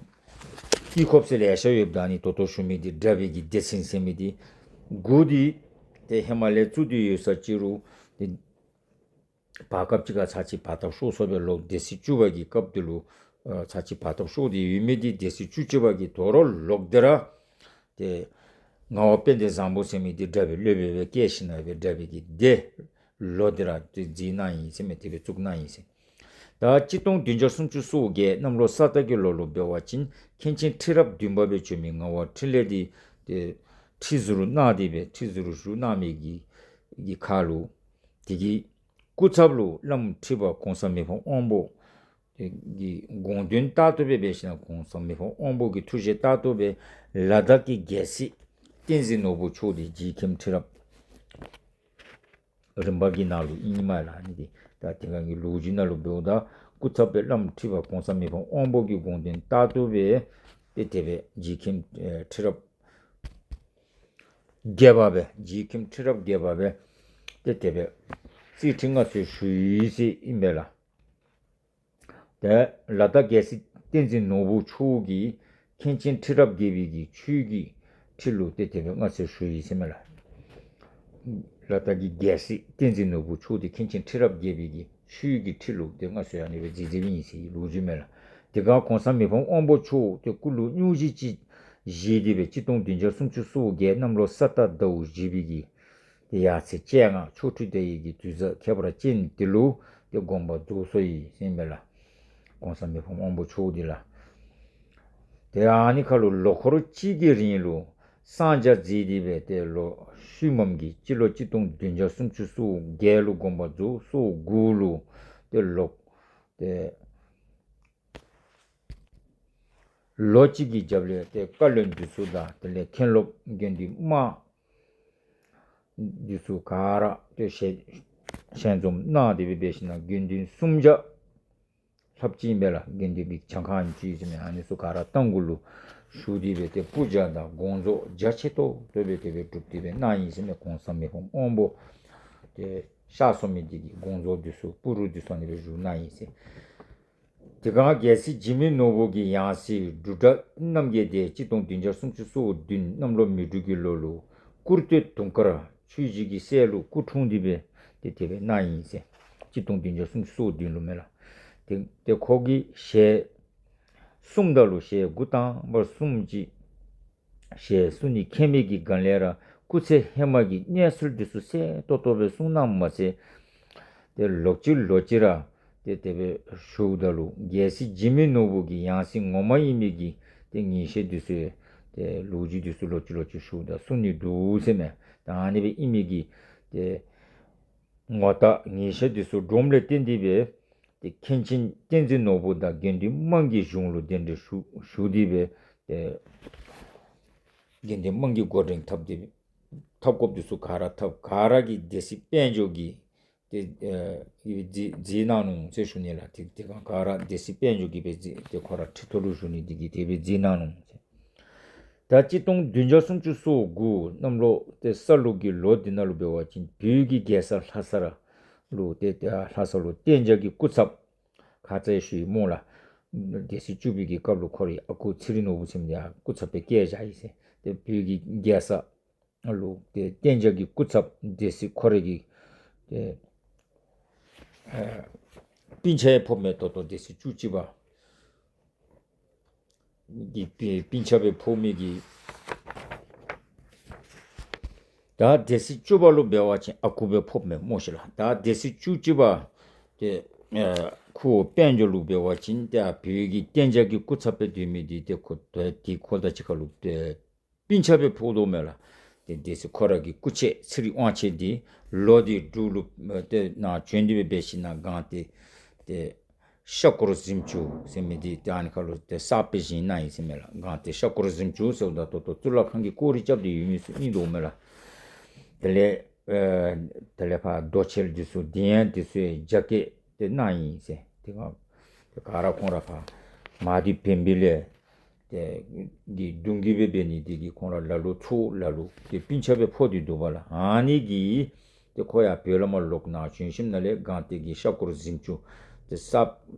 ཏི་ཁོབ་ཟེར་ལེ་ཤ་ཡོདཔ་ད་ཨ་ནི་ད་ལྟོ་ཞུ་མི་འདི་དགྲ་བོའི་གི་སྡེ་ཚན་ཟེར་མི་འདི་དགུ་འདི་ཏེ་ཧེ་མ་ལས་བཙུགས་ཏེ་ཡོད་ས་ཅིག་རུང་ཏེ་བར་སྐབས་ཅིག་ཁར་ཚར་གཅིག་བར་ཐག་ཤོར་སོ་སྦེ་ལོག་སྡེ་སྲིད་བཅུ་པ་གི་སྐབས་དེ་ལུ་ཨ་ཚར་གཅིག་བར་ཐག་ཤོར་ཏེ་ཡོད་མི་འདི་སྡེ་སྲིད་བཅུ་གཅིག་པ་གིས་དོ་རུང་ལོག་སྟེ་ར་ཏེ་ངག་དབང་དཔལ་ལྡན་བཟང་པོ་ཟེར་མི་འདི་དགྲ་བོའི་སློབ་དཔོན་སྦེ་བསྐོས་ཞིནམ་ལས་སྦེ་དགྲ་བོའི་གི་སྡེ་ལོག་སྟེ་ར་ཏེ་མཛད་གནང་ཡི་ཟེར་མས། དེ་སྦེ་བཙུགས་གནང་ཡི་ཟེར། ད་གཅིག་སྟོང་བདུན་བརྒྱ་སུམ་ཅུ་སོ་བརྒྱད་གནམ་ལོ་ས་རྟ་གི་ལོ་ལུ་འབད་བ་ཅིན་མཁན་ཆེན་ཁྲི་རབས་བདུན་པ་སྦེ་བྱོན་མི་ངག་དབང་འཕྲིན་ལས་འདི་ཏེ་ཁྲི་ཟུར་གནང་སྟེ་སྦེ་ཁྲི་ཟུར་བཞུགས་གནང་མི་གི་གི་ཁར་ལུ་དེ་གི་སྐུ་ཚབ་ལུ་བླམ་ཁྲི་པ་གོང་ས་མི་ཕམ་དབང་པོ་གི་དགོངས་དོན་ལྟར་དུ་སྦེ་འབད་ཞིན་ན་གོང་ས་མི་ཕམ་དབང་པོ་གི་ཐུགས་བཞེད་ལྟར་དུ་སྦེ་ལ་དྭགས་ཀྱི་རྒྱལ་སྲས་བསྟན་འཛིན་ནོར་བུ་མཆོག་འདི་རྗེ་མཁན་ཁྲི་རབས་རིམ་པ་གི་ནང་ལུ་ཨིན་མས་ལགས། ཨ་ནི་འདི་ད་དེ་སྒང་གི་ལོ་རྒྱུས་ནང་ལུ་འབདཝ་ད་སྐུ་ཚབ་སྦེ་བླམ་ཁྲི་པ་གོང་ས་མི་ཕམ་དབང་པོ་གི་དགོངས་དོན་ལྟར་དུ་སྦེ་ཏེ་དེ་སྦེ་རྗེ་མཁན་ཨེ་ཁྲི་རབས་ བརྒྱད་པ་སྦེ་རྗེ་མཁན་ཁྲི་རབས་བརྒྱད་པ་སྦེ་ཏེ་དེ་སྦེ་གསེར་ཁྲི་མངའ་གསོལ་ཞུ་ཡི་ཟེར་ཨིན་པས་ལགས། ཏེ་ལ་དྭགས་རྒྱལ་སྲས་བསྟན་འཛིན་ནོར་བུ་མཆོག་གིས་མཁན་ཆེན་ཁྲི་རབས་བརྒྱད་པའི་གི་ཆོས་ཀྱི་ཁྲི་ལུ་ཏེ་དེ་སྦེ་མངའ་གསོལ་ཞུ་ཡི་ཟེར་མས་ལགས། ལ་དྭགས་ཀྱི་རྒྱལ་སྲས་བསྟན་འཛིན་ནོར་བུ་མཆོག་འདི་མཁན་ཆེན་ཁྲི་རབས་བརྒྱད་པའི་གི་ཆོས་ཀྱི་ཁྲི་ལུ་ཏེ་མངའ་གསོལ་ཨ་ནི་སྦེ་མཛད་མཛདཔ་ཨིན་ཟེར་ལོ་རྒྱུས་མས་ལགས། དེ་སྒང་གོང་ས་མི་ཕམ་དབང་པོ་མཆོག་ཏེ་སྐུ་ལུ་སྙུང་གཞི་ཅིག་བཞེས་ཏེ་སྦེ་གཅིག་སྟོང་བདུན་བརྒྱ་སུམ་ཅུ་སོ་བརྒྱད་གནམ་ལོ་ས་རྟ་ཟླཝ་བཞི་པའི་གི་ཏེ་ཡར་ཚེས་བཅོ་ལྔ་ཆོ་འཕྲུལ་ཟླ་བའི་གི་དུས་བཟང་ཁྱད་པར་ཅན་འདི་ལུ་ཏེ་དགོངས་པ་རྫོགས་སོ་ཡི་ཟེར་མས་ལགས། གོང་ས་མི་ཕམ་དབང་པོ་མཆོག་འདི་ལགས། ཏེ་ཨ་ནི་ཁར་ལུ་ལོ་འཁོར་གཅིག་གི་རིང་ལུ་གསང་རྒྱ་མཛད་དེ་སྦེ་ཏེ་ལོ་ཤུལ་མམ་གྱི་སྤྱི་ལོ་གཅིག་སྟོང་བདུན་བརྒྱ་སུམ་ཅུ་སོ་བརྒྱད་ལུ་དགོངས་པ་རྫོགས། སོ་དགུ་ལུ་ཏེ་ལོག་ཏེ་ལོ་གཅིག་གི་རྒྱབ་ལས་ཏེ་བཀའ་བློན་འདི་ཚུ་དང་དེ་ལས་མཁན་སློབ་དགེ་འདུན་དམངས་འདི་ཚུ་ག་ར་ཏེ་ཞལ་ཞལ་འཛོམས་གནང་སྟེ་སྦེ་འབད་ཞིན་ན་དགེ་འདུན་སུམ་བརྒྱ་ལྷགཔ་ཅིག་ཨིན་པས་ལགས། དགེ་འདུན་པའི་གྱངས་ཁ་ཨ་ནི་ཅིག་ཟེར་མས། ཨ་ནི་ཚུ་ག་ར་རྟ་མགོ་ལུ་བཞུགས་ཏེ་སྦེ་ཏེ་སྤུར་སྦྱར་དང་དགོངས་རྫོགས་རྒྱ་ཆེ་ཏོག་ཏོ་སྦེ་དེ་སྦེ་གྲུབ་སྟེ་སྦེ་གནང་ཡི་ཟེར་མས། གོང་ས་མི་ཕམ་དབང་པོ་ཏེ་གཤགས་སོང་མི་འདི་གི་དགོངས་རྫོགས་འདི་ཚུ་སྤུར་རུ་འདི་ཚུ་ཨ་ནི་སྦེ་བཞུགས་གནང་ཡི་ཟེར། དེ་སྒང་རྒྱལ་སྲས་འཇིགས་མེད་ནོར་བུ་གི་ཡང་སྲིད་འབྲུག་སྒྲ་རྣམ་རྒྱལ་འདི་གཅིག་སྟོང་བདུན་བརྒྱ་སུམ་ཅུ་སོ་བདུན་གནམ་ལོ་མེ་འབྲུག་གི་ལོ་ལུ་སྐུར་སྟོད་དུང་དཀར་ཆོས་རྗེ་གི་སྲས་ལུ་སྐུ་འཁྲུངས་ཏེ་སྦེ་ཏེ་དེ་སྦེ་གནང་ཡི་ཟེར། གཅིག་སྟོང་བདུན་བརྒྱ་སུམ་ཅུ་སོ་བདུན་ལུ་མས་ལགས། ཏེ་ཏེ་ཁོ་གི་ཞལ་གསུངམ་ད་ལུ་ཞལ་འགོ་དང་པ་གསུངམ་ཅིག་ཞལ་གསུང་ནི་ཁྱད་མེད་ཀྱི་སྒང་ལས་ར་སྐུ་ཚེ་ཧེ་མ་གི་གནས་ཚུལ་འདི་ཚུ་གསལ་ཏོག་ཏོ་སྦེ་གསུངས་གནངམ་མ་ཚད་ཏེ་ལོག་ཅི་ལོག་ཅི་ར་ཏེ་དེ་སྦེ་ཞུཝ་ད་ལུ་རྒྱལ་སྲས་འཇིགས་མེད་ནོར་བུ་གི་ཡང་སྲིད་ངོ་མ་ཨིན་མི་གི་ཏེ་ངེས་ཤེས་འདི་ཚུ་ཏེ་ལོ་རྒྱུས་འདི་ཚུ་ལོག་ཅི་ལོག་ཅི་ཞུཝ་ད་གསུང་ནི་འདུག་ཟེར་མས། ད་ཨ་ནི་སྦེ་ཨིན་མི་གི་ཏེ་ངོ་རྟགས་ངེས་ཤེས་འདི་ཚུ་འདྲོངམ་ལས་བརྟེན་ཏེ་སྦེ་ཏེ་མཁན་ཆེན་བསྟན་འཛིན་ནོར་བུ་དང་དགེ་འདུན་དམངས་ཀྱིས་གཞུང་ལུ་གདན་འདྲེན་ཞུ་ཞུ་སྟེ་སྦེ་ཏེ་དགེ་འདུན་དམངས་ཀྱིས་འགོ་འདྲེན་འཐབ་སྟེ་འཐབ་དགོཔ་འདི་ཚུ་ག་ར་འཐབ། ག་ར་གིས་སྡེ་སྲིད་དཔལ་འབྱོར་གྱི་ཏེ་ཨེ་མཛད་མཛད་གནང་ནུག་ཟེར་ཞུ་ནི་ལགས། ཏེ་དེ་སྒང་ག་ར་སྡེ་སྲིད་དཔལ་འབྱོར་གྱིས་སྦེ་མཛད་ཏེ་ཁོ་ར་ཁྲི་ཐོག་ལུ་བཞུགས་ནི་འདི་གིས་དེ་སྦེ་མཛད་གནང་ནུག་ཟེར། ད་གཅིག་སྟོང་བདུན་བརྒྱ་སུམ་ཅུ་སོ་དགུ་གནམ་ལོ་ཏེ་ས་ལུག་གི་ལོ་འདི་ནང་ལུ་འབད་བ་ཅིན་བོད་ཀྱི་རྒྱལ་ས་ལྷ་ས་ར་ལུ་ཏེ་ལྷ་ས་ལུ་གཏན་འཇགས་ཀྱི་སྐུ་ཚབ་ཁ་ཙ་ཞུ་ཡི་སྨོ་ལགས། སྡེ་སྲིད་བཅུ་པའི་གི་སྐབས་ལུ་ཁོ་རའི་ཨ་ཁུ་ཚེ་རིང་ནོར་བུ་ཟེར་མི་འདི་ཡང་སྐུ་ཚབ་སྦེ་བསྐོས་བཞག་ཡི་ཟེར། ཏེ་བོད་ཀྱི་རྒྱལ་ས་ལུ་ཏེ་གཏན་འཇགས་ཀྱི་སྐུ་ཚབ་སྡེ་སྲིད་ཁོ་རའི་གི་ཏེ་ཨེ་སྤུན་ཆ་ཡང་ཕོགཔ་མས། ད་ལྟོ་སྡེ་སྲིད་བཅུ་གཅིག་པ་གི་སྤུན་སྤུན་ཆ་སྦེ་ཕོག་མི་གི་ད་སྡེ་སྲིད་བཅུ་པ་ལུ་འབད་བ་ཅིན་ཨ་ཁུ་སྦེ་ཕོགཔ་མས་སྨོ་ཤིག་ལགས། ད་སྡེ་སྲིད་བཅུ་གཅིག་པ་ཏེ་ཨེ་ཁོ་དཔལ་འབྱོར་ལུ་འབད་བ་ཅིན་ཏེ་བོད་ཀྱི་གཏན་འཇགས་ཀྱི་སྐུ་ཚབ་སྦེ་སྡོད་མི་འདི་ཏེ་ཁོ་ཏེ་ཁོ་དང་གཅིག་ཁར་ལུ་ཏེ་སྤུན་ཆ་སྦེ་ཕོག་དོ་མས་ལགས། ཏེ་སྡེ་སྲིད་ཁོ་ར་གི་སྐུ་མཆེད་ཚེ་རིང་དབང་ཆེན་འདི་ལོག་སྟེ་འབྲུག་ལུ་ཏེ་ནཱ་བྱོན་ཏེ་སྦེ་འབད་ཞིན་ན་སྒང་སྟེང་ཏེ་ཤ་འཁོར་གཟིམ་ཅུང་ཟེར་མི་འདི་ཏེ་ཨ་ནི་ཁར་ལུ་ཏེ་གསརཔ་སྦེ་བཞེངས་གནང་ཡི་ཟེར་མས་ལགས། སྒང་སྟེང་ཤ་འཁོར་གཟིམ་ཅུང་ཟེརཝ་ད་ད་ལྟོ་གཙུག་ལག་ཁང་གི་སྐོར་ར་རྐྱབ་སྟེ་ཡོད་མི་ཚུ་ཨིན་དོ་མས་ལགས། དེ་ལས་ཨེ་དེ་ལས་ཕར་རྡོ་གཅལ་འདི་ཚུ་གདན་འདི་ཚུ་རྒྱ་བསྐྱེད་དེ་གནང་ཡི་ཟེར། དེ་སྒང་ཏེ་ག་ར་ཁོང་ར་ཕར་མང་སྡེ་བོན་སྦིས་ལས་ཏེ་གི་གདུང་བརྒྱུད་སྦེ་འབད་ནི་དེ་གིས་ཁོང་ར་ལ་ལུ་ཚུ་ལ་ལུ་ཏེ་སྤུན་ཆ་སྦེ་ཕོག་སྟེ་འདུག་པ་ལགས། ཨ་ནི་གིས་ཏེ་ཁོ་ཡང་བོད་ལས་མར་ལོག་ནཱ་བྱོན་ཞིནམ་ལས་སྒང་སྟེང་གི་ཤ་འཁོར་གཟིམ་ཅུང་ཏེ་གསརཔ་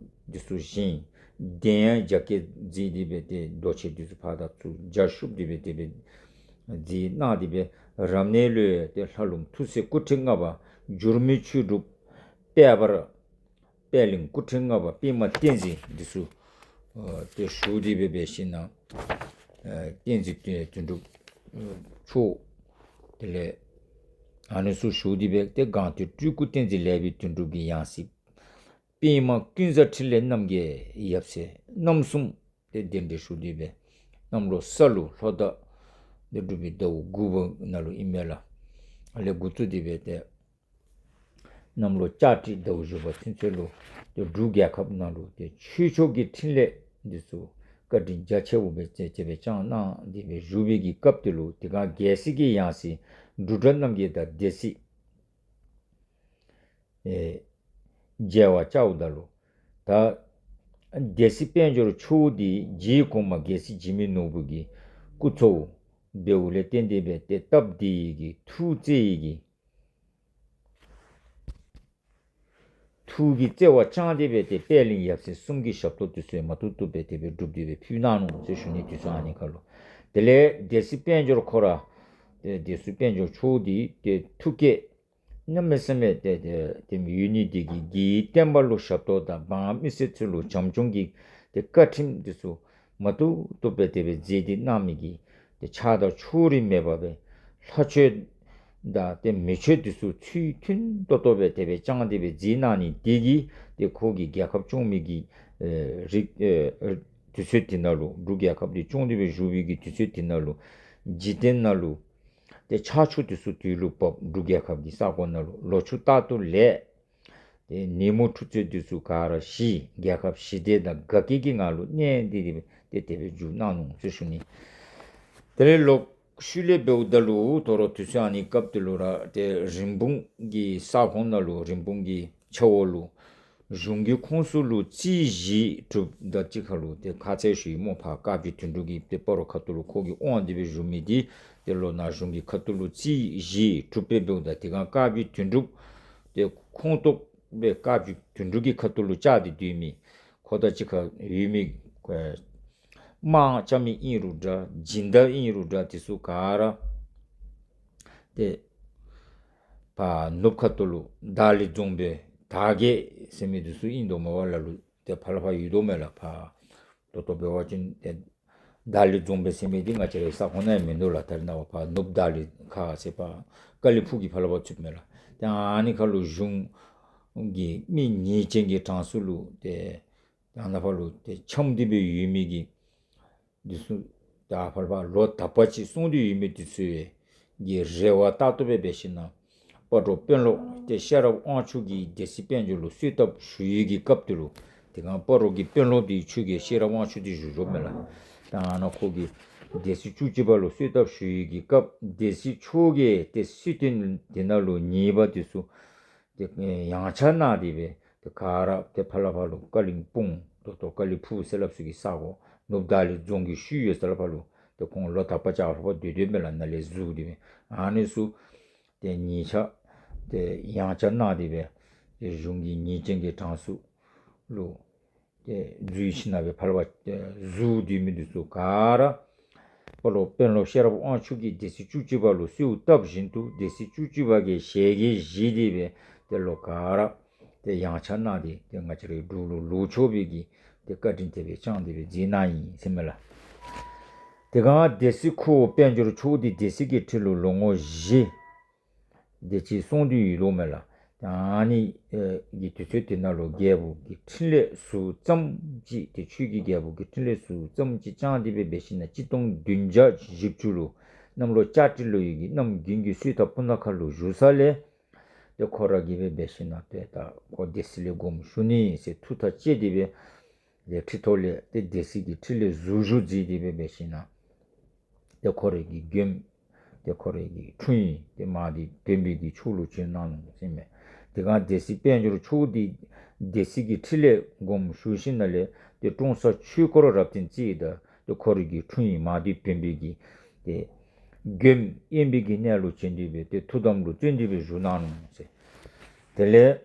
འདི་ཚུ་བཞེངས། གདན་ཡང་རྒྱ་བསྐྱེད་མཛད་དེ་སྦེ་ཏེ་རྡོ་གཅལ་འདི་ཚུ་ཕར་དང་ཚུར་རྒྱ་བཤུབས་ཏེ་སྦེ་དེ་སྦེ་མཛད་གནང་སྟེ་སྦེ་རབ་གནས་ལུ་ཏེ་ལྷ་ལུང་ཐུགས་སྲས་སྐུ་ཕྲེང་ལྔ་པ་འགྱུར་མེད་ཆོས་གྲུབ་དཔལ་འབར་པད་གླིང་སྐུ་ཕྲེང་ལྔ་པ་པདྨ་བསྟན་འཛིན་འདི་ཚུ་ཨ་ཏེ་བཞུགས་ཏེ་སྦེ་འབད་ཞིན་ན་ཨ་བསྟན་འཛིན་དོན་དོན་གྲུབ་ཨ་མཆོག་དེ་ལས་ཨ་ནི་ཚུ་བཞུགས་ཏེ་སྦེ་ཏེ་སྒང་སྟེང་སྤྲུལ་སྐུ་བསྟན་འཛིན་ལེགས་པའི་དོན་གྲུབ་ཀྱི་ཡང་སྲིད་པདྨ་ཀུན་བཟང་འཕྲིན་ལས་རྣམ་རྒྱལ་ཡབ་སྲས་རྣམ་གསུམ་ཏེ་གདན་འདྲེན་ཞུ་སྟེ་སྦེ་གནམ་ལོ་ས་ལུག་ལྷོ་ཟླ་ཏེ་འབྲུག་པའི་ཟླཝ་དགུ་པ་ནང་ལུ་ཨིན་མས་ལགས། ཨ་ལས་འགོ་བཙུགས་ཏེ་སྦེ་ཏེ་གནམ་ལོ་ལྕགས་སྤྲེལ་ཟླཝ་བཞི་པ་ཚུན་ཚོད་ལུ་ཏེ་འབྲུག་རྒྱལ་ཁབ་ནང་ལུ་ཏེ་ཆོས་ཕྱོགས་ཀྱི་འཕྲིན་ལས་འདི་ཚུ་བཀའ་དྲིན་རྒྱ་ཆེཝ་སྦེ་ཏེ་དེ་སྦེ་བསྐྱངས་གནང་སྟེ་སྦེ་བཞུགས་པའི་གི་སྐབས་དེ་ལུ་དེ་སྒང་རྒྱལ་སྲིད་ཀྱི་ཡང་སྲིད་འབྲུག་སྒྲ་རྣམ་རྒྱལ་དང་སྡེ་སྲིད་ཨེ་མཇལ་བར་བཅརཝ་ད་ལུ་ད་སྡེ་སྲིད་དཔལ་འབྱོར་མཆོག་འདི་རྗེ་གོང་མ་རྒྱལ་སྲས་འཇིགས་མེད་ནོར་བུ་གི་སྐུ་ཚ་བོ་ འབདཝ་ལས་བརྟེན་ཏེ་སྦེ་ཏེ་སྟབས་བདེ་ཡི་གི་ཐུགས་བརྩེ་ཡི་གི་ཐུགས་ཀྱི་བརྩེ་བ་བཅངས་ཏེ་སྦེ་ཏེ་པད་གླིང་ཡབ་སྲས་གསུམ་གྱི་ཞབས་ཏོག་དེ་ཚུ་མ་ཐུབ་ཐུབ་སྦེ་དེ་སྦེ་བསྒྲུབས་ཏེ་སྦེ་ཕུལ་གནང་ནུག་ཟེར་ཞུ་ནི། དུས་ཚོད་ཨ་ནི་ཁར་ལུ་དེ་ལས་སྡེ་སྲིད་དཔལ་འབྱོར་ཁོ་ར་ཏེ་སྡེ་སྲིད་དཔལ་འབྱོར་མཆོག་འདི་ཏེ་ཐུགས་བསྐྱེད་གནམ་མེད་ས་མེད་ཏེ་ཏེ་ཏེ་ཡོད་ནི་དེ་གིས་དགེ་བའི་བསྟན་པ་ལུ་ཞབས་ཏོག་དང་འབངས་མི་སེར་ཚུ་ལུ་བྱམས་སྐྱོང་གི་ཏེ་བཀའ་ཁྲིམས་དེ་ཚུ་མ་ཐུབ་ཐུབ་སྦེ་དེ་སྦེ་མཛད་དེ་གནང་མི་གི་ཏེ་ཆགས་སྡང་ཕྱོགས་རིས་མེད་པ་སྦེ་ལྷ་ཆོས་དང་ཏེ་མི་ཆོས་དེ་ཚུ་ཚུལ་མཐུན་ཏོག་ཏོ་སྦེ་དེ་སྦེ་བསྐྱངས་ཏེ་སྦེ་མཛད་གནང་ནི་དེ་གིས་ཏེ་ཁོ་གིས་རྒྱལ་ཁབ་སྐྱོང་མི་གི་ཨེ་རིགས་ཨེ་དུས་ཚོད་དེ་ནང་ལུ་འབྲུག་རྒྱལ་ཁབ་འདི་སྐྱོང་སྟེ་སྦེ་བཞུགས་པའི་གི་དུས་ཚོད་དེ་ནང་ལུ་འཇིག་རྟེན་ནང་ལུ་ཏེ་ཆར་ཆུ་དེ་ཚུ་དུས་ལུ་བབས། འབྲུག་རྒྱལ་ཁབ་ཀྱི་ས་གོ་ནང་ལུ་ལོ་ཕྱུགས་རྟག་ཏུ་ལེགས། ཏེ་ནད་མུག་འཁྲུག་རྩོད་དེ་ཚུ་ག་ར་ཞི། རྒྱལ་ཁབ་ཞི་བདེ་དང་དགའ་སྐྱིད་ཀྱི་ངང་ལུ་གནས་ཏེ་སྦེ་ཏེ་དེ་སྦེ་བཞུགས་གནང་ནུག་ཟེར་ཞུ་ནི། དེ་ལས་ལོག་ཤུལ་ལས་འབདཝ་ད་ལུ་དོ་རུང་དུས་ཚོད་ཨ་ནི་སྐབས་དེ་ལུ་ར་ཏེ་རིན་སྤུངས་ཀྱི་ས་ཁོངས་ནང་ལུ་རིན་སྤུངས་ཀྱི་ཆ་འོག་ལུ་གཞུང་གི་ཁོངས་སུ་ལུ་རྩིས་བཞི་གྲུབ་ད་ཅིག་ཁར་ལུ་ཏེ་ཁ་ཙ་ཞུ་ཡི་སྨོ། ཕར་དཀར་སྦིས་དོན་གྲུབ་ཀྱི་ཏེ་སྤ་རོ་ཁ་ཐུག་ལུ་ཁོ་གིས་དབང་སྟེ་སྦེ་བཞུགས་མི་འདི་ཏེ་ལོག་ནཱ་གཞུང་གི་ཁ་ཐུག་ལུ་རྩིས་བཞི་གྲུབ་སྦེ་འབདཝ་ད་དེ་སྒང་དཀར་སྦིས་དོན་གྲུབ་ཏེ་ཁོངས་གཏོགས་སྦེ་དཀར་སྦིས་དོན་གྲུབ་ཀྱི་ཁ་ཐུག་ལུ་བཅར་ཏེ་སྡོད་མི་ཁོ་དང་གཅིག་ཁར་ཡོད་མི་ཨེ་དམག་རྐྱབ་མི་ཨིན་རུང་འདྲ་སྦྱིན་བདག་ཨིན་རུང་འདྲ་དེ་ཚུ་ག་ར་ཏེ་ཕར་ནུབ་ཁ་ཐུག་ལུ་དར་ལི་རྫོང་དཔོན་དར་རྒྱས་ཟེར་མི་དེ་ཚུ་ཨིན་དོ་མས་པ་ལ་ལུ། ཏེ་ཕར་ལས་ཕར་ཡོད་དོ་མས་ལགས། ཕར་ཏོག་ཏོ་འབད་བ་ཅིན་ཏེ་དར་ལི་རྫོང་དཔོན་ཟེར་མི་འདི་ང་བཅས་རའི་ས་ཁོངས་ནང་ཡང་མིན་འདུག་ལགས། ད་རེས་ནངས་པ་ཕར་ནུབ་དར་ལི་ཁ་ཟེར་ཕར་ཀ་ལི་ཕུག་གི་ཕར་ལས་ཕར་ཚུདཔ་མས་ལགས། ཏེ་ཨ་ནི་ཁར་ལུ་གཞུང་གི་མི་ཉེས་ཅན་གྱི་གྲངས་སུ་ལུ་ཏེ་ད་ནཱ་ཕར་ལུ་ཏེ་འཁྱམས་ཏེ་སྦེ་ཡོད་མི་གི་འདི་ཚུ་ད་ཕར་ལས་ཕར་ལོ་དག་པ་ཅིག་སོང་སྟེ་ཡོད་མི་འདི་ཚུ་གི་རེ་བ་ལྟར་དུ་སྦེ་འབད་ཞིན་ན་སྤ་རོ་དཔོན་སློབ་ཏེ་ཤེས་རབ་དབང་ཕྱུག་གིས་སྡེ་སྲིད་དཔལ་འབྱོར་ལུ་གསོལ་བཏབ་ཞུ་ཡི་གི་སྐབས་དེ་ལུ་དེ་སྒང་སྤ་རོ་གི་དཔོན་སློབ་འདི་ཆོས་རྒྱལ་ཤེས་རབ་དབང་ཕྱུག་འདི་བཞུགས་བཞུགསཔ་མས་ལགས། ད་ནཱ་ཁོ་གིས་སྡེ་སྲིད་བཅུ་གཅིག་པ་ལུ་གསོལ་བཏབ་ཞུ་ཡི་གི་སྐབས་སྡེ་སྲིད་མཆོག་གིས་ཏེ་སྲིད་དོན་དེ་ནང་ལུ་ཉེས་པ་དེ་ཚུ་ཏེ་ཡངས་ཆག་གནང་སྟེ་སྦེ་ཏེ་ག་ར་ཏེ་ཕར་ལས་ཕར་ལུ་ཀ་ལིང་སྤུངས་ཏོག་ཏོ་ཀ་ལི་ཕུག་ཟེར་སླབ་ས་གི་ས་གོ་ནུབ་དར་ལི་རྫོང་གི་ཤུལ་ཡོད་ས་ལས་ཕར་ལུ་ཏེ་ཁོང་ལོ་དག་པ་ཅིག་ཕར་ལས་ཕར་སྡོད་སྡོདཔ་མས་ལགས། ནཱ་ལས་ཟུར་ཏེ་སྦེ་ཨ་ནི་ཚུ་ཏེ་ཉེས་ཆད་ཏེ་ཡངས་ཆག་གནང་སྟེ་སྦེ་ཏེ་གཞུང་གི་ཉེས་ཅན་གྱི་གྲངས་སུ་ལུ་ཏེ་འཛུལ་ཞིན་ན་སྦེ་ཕར་ལས་ཕར་ཏེ་ཟུར་སྡོད་མི་འདི་ཚུ་ག་ར་སྤ་རོ་དཔོན་སློབ་ཤེས་རབ་དབང་ཕྱུག་གིས་སྡེ་སྲིད་བཅུ་གཅིག་པ་ལུ་གསོལཝ་བཏབ་བཞིན་དུ་སྡེ་སྲིད་བཅུ་གཅིག་པ་གིས་ཞལ་གྱིས་བཞེས་ཏེ་སྦེ་ཏེ་ལོག་ག་ར་ཏེ་ཡངས་ཆག་གནང་སྟེ་ཏེ་ང་བཅས་རའི་འབྲུག་ལུ་ལོག་ཆོག་པའི་གི་ཏེ་བཀའ་དྲིན་དེ་སྦེ་བསྐྱངས་ཏེ་སྦེ་མཛད་གནང་ཡི་ཟེར་མས་ལགས། དེ་སྒང་སྡེ་སྲིད་ཁོ་དཔལ་འབྱོར་མཆོག་འདི་སྡེ་སྲིད་ཀྱི་ཁྲི་ལུ་ལོ་ངོ་བཞི་དེ་ཅིག་སོང་སྟེ་ཡོད་དོ་མས་ལགས། ཨ་ནི་ཨེ་གི་དུས་ཚོད་དེ་ནང་ལུ་རྒྱལ་པོ་གི་ཕྲིན་ལས་ཟུར་ཙམ་ཅིག་ཏེ་ཆོས་ཀྱི་རྒྱལ་པོ་གི་ཕྲིན་ལས་ཟུར་ཙམ་ཅིག་བསྐྱངས་ཏེ་སྦེ་འབད་ཞིན་ན་གཅིག་སྟོང་བདུན་བརྒྱ་བཞི་བཅུ་ལུ་གནམ་ལོ་ལྕགས་སྤྲེལ་ལོའི་གི་གནམ་དགུན་གྱི་སོས་ཐབ་སྤུ་ན་ཁ་ལུ་བཞུགས་ས་ལས་ཏེ་ཁོ་ར་གིས་སྦེ་འབད་ཞིན་ན་ཏེ་ད་ཁོ་སྡེ་སྲིད་ལས་དགོངསམ་ཞུ་ནི་ཟེར་ཐུགས་ཐག་བཅད་དེ་སྦེ་ཏེ་ཁྲི་ཐོག་ལས་ཏེ་སྡེ་སྲིད་ཀྱི་ཁྲི་ལས་ཟུར་བཞུགས་མཛད་དེ་སྦེ་འབད་ཞིན་ན་ཏེ་ཁོ་རའི་གི་མགྱོནམ་ཏེ་ཁོ་རའི་གི་འཁྲུངས་ཡུལ་ཏེ་མང་སྡེ་བོན་སྦིས་ཀྱི་ཕྱོགས་ལུ་བྱོན་གནང་ནུག་ཟེར་མས། དེ་སྒང་སྡེ་སྲིད་དཔལ་འབྱོར་མཆོག་འདི་སྡེ་སྲིད་ཀྱི་ཁྲི་ལས་དགོངསམ་ཞུ་ཞིནམ་ལས་ཏེ་ཀྲོང་གསར་ཆོས་འཁོར་རབ་བརྟན་རྩེ་ད་ཏེ་ཁོ་རའི་གི་འཁྲུངས་ཡུལ་མང་སྡེ་བོན་སྦིས་ཀྱི་ཏེ་མགྱོནམ་དབེན་པའི་གི་གནས་ལུ་བྱོན་ཏེ་སྦེ་ཏེ་ཐུགས་དམ་ལུ་བརྩོན་ཏེ་སྦེ་བཞུགས་གནང་ནུག་ཟེར། དེ་ལས་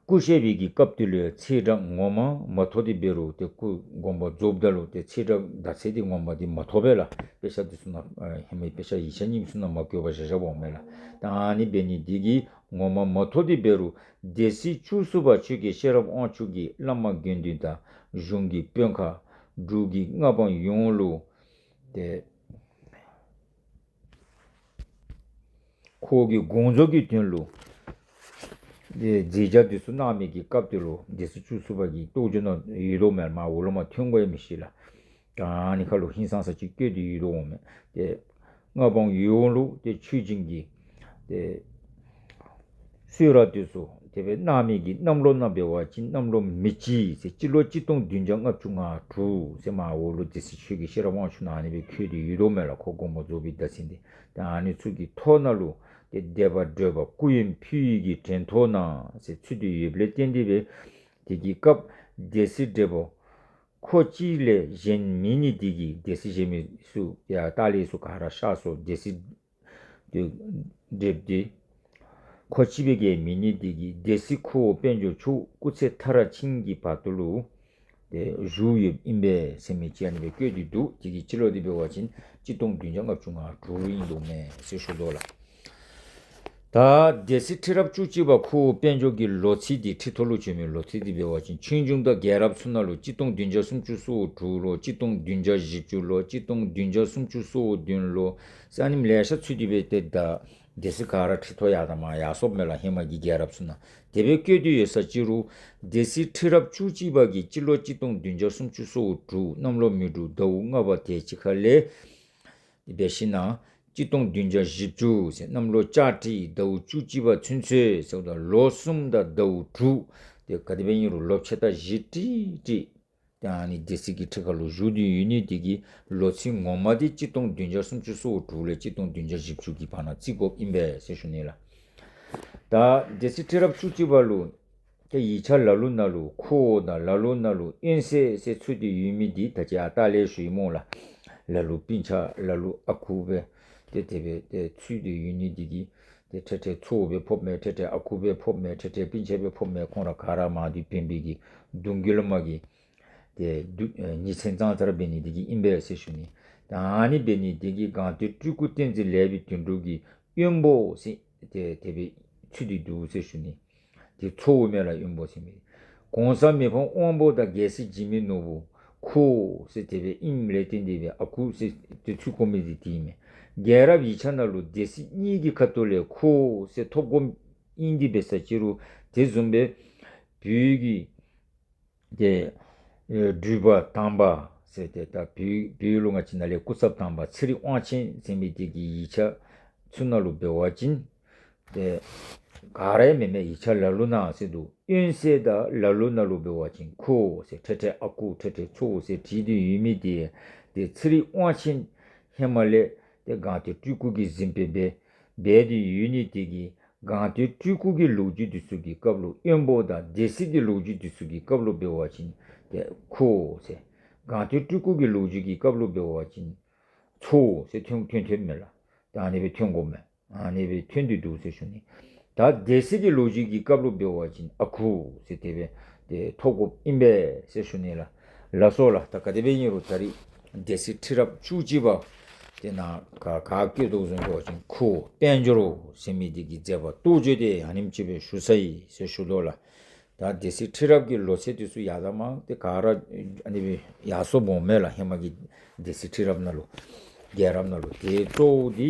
སྐུ་གཤེགས་པའི་གི་སྐབས་དེ་ལུ་ཚེས་གྲངས་ངོ་མ་མ་ཐོབ་སྟེ་འབད་རུང་ཏེ་སྐུ་དགོངས་པ་རྫོགསཔ་ད་ལུ་ཏེ་ཚེས་གྲངས་ཟླ་ཚེས་འདི་ངོ་མ་འདི་མ་ཐོབ་པས་ལགས། དཔེ་ཆ་འདི་ཚུ་ནང་ཨ་ཧེ་མའི་དཔེ་ཆ་ཡིག་ཆ་རྙིངམ་ཚུ་ནང་མ་བཀོད་པར་བཞག་བཞགཔ་འོང་མས་ལགས། ད་ཨ་ནི་འབད་ནི་འདི་གིས་ངོ་མ་མ་ཐོབ་སྟེ་འབད་རུང་སྡེ་སྲིད་བཅུ་གསུམ་པ་ཆོས་རྒྱལ་ཤེས་རབ་དབང་ཕྱུག་གིས་བླ་མ་དགེ་འདུན་དང་གཞུང་གི་དཔོན་ཁག་འབྲུག་གི་མངའ་འབངས་ཡོངས་ལུ་ཏེ་ཁོ་གི་དགོངས་རྫོགས་ཀྱི་དོན་ལུ་ཏེ་མཛད་བྱ་འདི་ཚུ་གནང་མི་གི་སྐབས་དེ་ལུ་སྡེ་སྲིད་བཅུ་གསུམ་པ་གི་རྟོགས་བརྗོད་ནང་ཡོད་དོ་མས། མར་འོག་ལུ་མར་ཐོན་དགོ་ཡང་མི་ཤེས་ལགས། ད་ཨ་ནི་ཁར་ལུ་ཧིང་སངས་ས་ཅིག་བཀོད་དེ་ཡོད་དོ་འོང་མས། ཏེ་མངའ་འབངས་ཡོངས་ལུ་ཏེ་ཆོས་སྦྱིན་གྱི་ཏེ་གསོལ་རས་དེ་ཚུ་དེ་སྦེ་གནང་མི་གི་གནམ་ལོ་ནང་འབད་བ་ཅིན་གནམ་ལོ་མེ་བྱི་ཟེར་སྤྱི་ལོ་གཅིག་སྟོང་བདུན་བརྒྱ་ལྔ་བཅུ་ང་དྲུག་ཟེར་མར་འོག་ལུ་སྡེ་སྲིད་ཆོས་རྒྱལ་ཤེས་རབ་དབང་ཕྱུག་ནང་ཨ་ནི་སྦེ་བཀོད་དེ་ཡོད་དོ་མས་ལགས། ཁོ་དགོངས་པ་རྫོགས་པའི་ཟླ་ཚེས་འདི། ཏེ་ཨ་ནི་ཚུ་གི་ཐོག་ནང་ལུ་ཏེ་སྡེ་པ་བགྲེས་པ་སྐུ་ཡོན་ཕུལ་ཡི་གི་དྲན་ཐོག་ནང་ཟེར་ཚུད་དེ་ཡོདཔ་ལས་བརྟེན་ཏེ་སྦེ་དེ་གི་སྐབས་སྡེ་སྲིད་བགྲེས་པོ་ ཁོ་གཅིག་ལས་གཞན་མེད་ནི་དེ་གིས། སྡེ་སྲིད་གཞན་མི་ཚུ་ཡར་ལྟག་ལས་ཚུ་ག་ར་གཤགས་སོ། སྡེ་སྲིད་དེ་སྒྲུབ་སྟེ་ཁོ་གཅིག་པོ་གིས་མེད་ནི་དེ་གིས། སྡེ་སྲིད་ཁུ་བོ་དཔལ་འབྱོར་མཆོག་སྐུ་ཚེ་མཐར་ཕྱིན་གྱི་བར་དུ་ལུ་ཏེ་བཞུགས་ཡོདཔ་ཨིན་པས་ཟེར་མི་ཅིག་ཨ་ནི་སྦེ་བཀོད་དེ་འདུག། དེ་གི་སྤྱི་ལོ་འདི་འབད་བ་ཅིན་གཅིག་སྟོང་བདུན་བརྒྱ་ལྔ་བཅུ་ང་དྲུག་ལུ་ཨིན་འདུག་མས་ཟེར་ཞུ་དོ་ལགས། ད་སྡེ་སྲིད་ཁྲི་རབས་བཅུ་གཅིག་པ་ཁུ་བོ་དཔལ་འབྱོར་གྱི་ལོ་ཚིགས་འདི་ཁྲི་ཐོག་ལུ་བྱོན་མི་ལོ་ཚིགས་འདི་འབད་བ་ཅིན་ཆོས་འབྱུང་དང་རྒྱལ་རབས་ཚུ་ནང་ལུ་གཅིག་སྟོང་བདུན་བརྒྱ་སུམ་ཅུ་སོ་དྲུག་ལུ། གཅིག་སྟོང་བདུན་བརྒྱ་བཞི་བཅུ་ལུ། གཅིག་སྟོང་བདུན་བརྒྱ་སུམ་ཅུ་སོ་བདུན་ལུ། ཟེར་ཨ་ནེམ་ལེ་ཤ་ཚུད་དེ་སྦེ་ཏེ་ད་སྡེ་སྲིད་ག་ར་ཁྲི་ཐོག་ཡར་དང་མར་ཡར་སོངམ་མས་ལགས། ཧེ་མ་གི་རྒྱལ་རབས་ཚུ་ནང་། དེ་སྦེ་བཀོད་དེ་ཡོད་ས་ཅིག་རུང་སྡེ་སྲིད་ཁྲི་རབས་བཅུ་གཅིག་པ་གིས་སྤྱི་ལོ་གཅིག་སྟོང་བདུན་བརྒྱ་སུམ་ཅུ་སོ་དྲུག་གནམ་ལོ་མེ་འབྲུག་ཟླཝ་ལྔ་པ་དེ་ཅིག་ཁ་ལས་འབད་ཞིན་ན་གཅིག་སྟོང་བདུན་བརྒྱ་བཞི་བཅུ་ཟེར་གནམ་ལོ་ལྕགས་སྤྲེལ་ཟླཝ་བཅུ་གཅིག་པ་ཚུན་ཚོད་ཟེརཝ་ད་ལོ་གསུམ་དང་ཟླཝ་དྲུག། ཏེ་ག་དེ་སྦེ་ཨིན་རུང་ལོ་ཕྱེད་དང་བཞི་ཏིག་ཏིག། ཏེ་ཨ་ནི་སྡེ་སྲིད་ཀྱི་ཁྲི་ཁར་ལུ་བཞུགས་ཏེ་ཡོད་ནི་དེ་གིས་ལོ་ཚིགས་ངོ་མ་འདི་གཅིག་སྟོང་བདུན་བརྒྱ་སུམ་ཅུ་སོ་དྲུག་ལས་གཅིག་སྟོང་བདུན་བརྒྱ་བཞི་བཅུ་གི་བར་ན་བརྩི་དགོཔ་ཨིན་པས་ཟེར་ཞུ་ནི་ལགས། ད་སྡེ་སྲིད་ཁྲི་རབས་བཅུ་གཅིག་པ་ལུ་ཏེ་ཡིག་ཆ་ལ་ལུ་ནང་ལུ་ཁུ་བོ་དང་ལ་ལུ་ནང་ལུ་དབོན་སྲས་ཟེར་ཚུད་དེ་ཡོད་མི་འདི་ད་ཅི་ཡར་ལྟག་ལས་ཞུ་ཡི་སྨོ་ལགས། ལ་ལུ་སྤུན་ཆ་ལ་ལུ་ཨ་ཁུ་སྦེ་ཏེ་དེ་སྦེ་ཏེ་ཚུད་དེ་ཡོད་ནི་དེ་གིས་ཏེ་ཁྲེ་ཁྲེ་ཚའོ་སྦེ་ཕོགཔ་མས། ཁྲེ་ཁྲེ་ཨ་ཁུ་སྦེ་ཕོགཔ་མས། ཁྲེ་ཁྲེ་སྤུན་ཆ་སྦེ་ཕོགཔ་མས། ཁོང་ར་ག་ར་མང་སྡེ་བོན་སྦིས་ཀྱི་གདུང་བརྒྱུད་ལས་མར་གྱི་ཏེ་ཉེ་ཚན་ཙང་ཙ་ར་འབད་ནི་དེ་གིས་ཨིན་པས་ཟེར་ཞུ་ནི། ད་ཨ་ནི་འབད་ནི་དེ་གིས་སྒང་སྟེང་སྤྲུལ་སྐུ་བསྟན་འཛིན་ལེགས་པའི་དོན་གྲུབ་ཀྱི་དབོན་པོ་ཟེར་ཏེ་དེ་སྦེ་ཚུད་དེ་འདུག་ཟེར་ཞུ་ནི། ཏེ་ཚའོ་མས་ལགས་དབོན་པོ་ཟེར་མི། གོང་ས་མི་ཕམ་དབང་པོ་དང་རྒྱལ་སྲས་འཇིགས་མེད་ནོར་བུ་ཁུ་བོ་ཟེར་དེ་སྦེ་ཨིནམ་ལས་བརྟེན་ཏེ་སྦེ་ཨ་ཁུ་ཟེར་ཏེ་ཚུད་དགོ་མི་འདི་དེ་ཨིན་མས། རྒྱལ་རབས་ཡིག་ཆ་ནང་ལུ་སྡེ་སྲིད་གཉིས་ཀྱི་ཁ་ཐུག་ལས་ཁུ་བོ་ཟེར་ཐོབ་དགོཔ་ཨིན་ཏེ་འབད་ས་ཅིག་རུང་དེ་བཟུམ་སྦེ་བོད་ཀྱི་ཏེ་ཨེ་འབྲུག་པ་དང་པ་ཟེར་ཏེ་ད་བོད་བོད་ལུ་ང་བཅས་ནཱ་ལས་སྐུ་ཚབ་དང་པ་ཚེ་རིང་དབང་ཆེན་ཟེར་མི་དེ་གི་ཡིག་ཆ་ཚུ་ནང་ལུ་འབད་བ་ཅིན་ཏེ་ག་ར་ཡང་མེན་མས། ཡིག་ཆ་ལ་ལུ་ནང་ཟེར་འདུག། དབོན་སྲས་དང་ལ་ལུ་ནང་ལུ་འབད་བ་ཅིན་ཁུ་བོ་ཟེར་ཁྲེ་ཁྲེ་ཨ་ཁུ་ཁྲེ་ཁྲེ་ཚའོ་ཟེར་བྲིས་ཏེ་ཡོད་མི་དེ་ཏེ་ཚེ་རིང་དབང་ཆེན་ཧེ་མ་ལས་ཏེ་སྒང་སྟེང་སྤྲུལ་སྐུ་གི་གཟིམ་དཔོན་སྦེ་འབད་དེ་ཡོད་ནི་དེ་གིས་སྒང་སྟེང་སྤྲུལ་སྐུ་གི་ལོ་རྒྱུས་འདི་ཚུ་གི་སྐབས་ལུ་དབོན་པོ་དང་སྡེ་སྲིད་ཀྱི་ལོ་རྒྱུས་འདི་ཚུ་གི་སྐབས་ལུ་འབད་བ་ཅིན་ཏེ་ཁུ་བོ་ཟེར། སྒང་སྟེང་སྤྲུལ་སྐུ་གི་ལོ་རྒྱུས་ཀྱི་སྐབས་ལུ་འབད་བ་ཅིན་ཚའོ་ཟེར་ཐོན་ཐོན་ཐོནམ་མས་ལགས། ད་ཨ་ནི་སྦེ་ཐོན་དགོཔ་མས། ཨ་ནི་སྦེ་ཐོན་ཏེ་འདུག་ཟེར་ཞུ་ནི། ད་སྡེ་སྲིད་ཀྱི་ལོ་རྒྱུས་ཀྱི་སྐབས་ལུ་འབད་བ་ཅིན་ཨ་ཁུ་ཟེར་དེ་སྦེ་ཏེ་ཐོབ་དགོཔ་ཨིན་པས་ཟེར་ཞུ་ནི་ལགས། ལགས་སོ་ལགས། ད་ག་དེ་སྦེ་ཨིན་རུང་ད་རིས་སྡེ་སྲིད་ཁྲི་རབས་བཅུ་གཅིག་པ་དེ་ནང་ག་ག་བཀོད་དོ་བཟུམ་འབད་བ་ཅིན་ཁུ་བོ་དཔལ་འབྱོར་ཟེར་མི་དེ་གི་མཛད་པ་རྟོགས་བརྗོད་དེ་ཨ་ནེམ་ཅིག་སྦེ་ཞུ་ཚར་ཡི་ཟེར་ཞུ་དོ་ལགས། ད་སྡེ་སྲིད་ཁྲི་རབས་ཀྱི་ལོ་ཚིགས་དེ་ཚུ་ཡར་དང་མར་ཏེ་ག་ར་ཨ་ནི་སྦེ་ཡར་སོངམ་འོང་མས་ལགས། ཧེ་མ་གི་སྡེ་སྲིད་ཁྲི་རབས་ནང་ལུ་རྒྱལ་རབས་ནང་ལུ་ཏེ་གཙོ་བོ་འདི་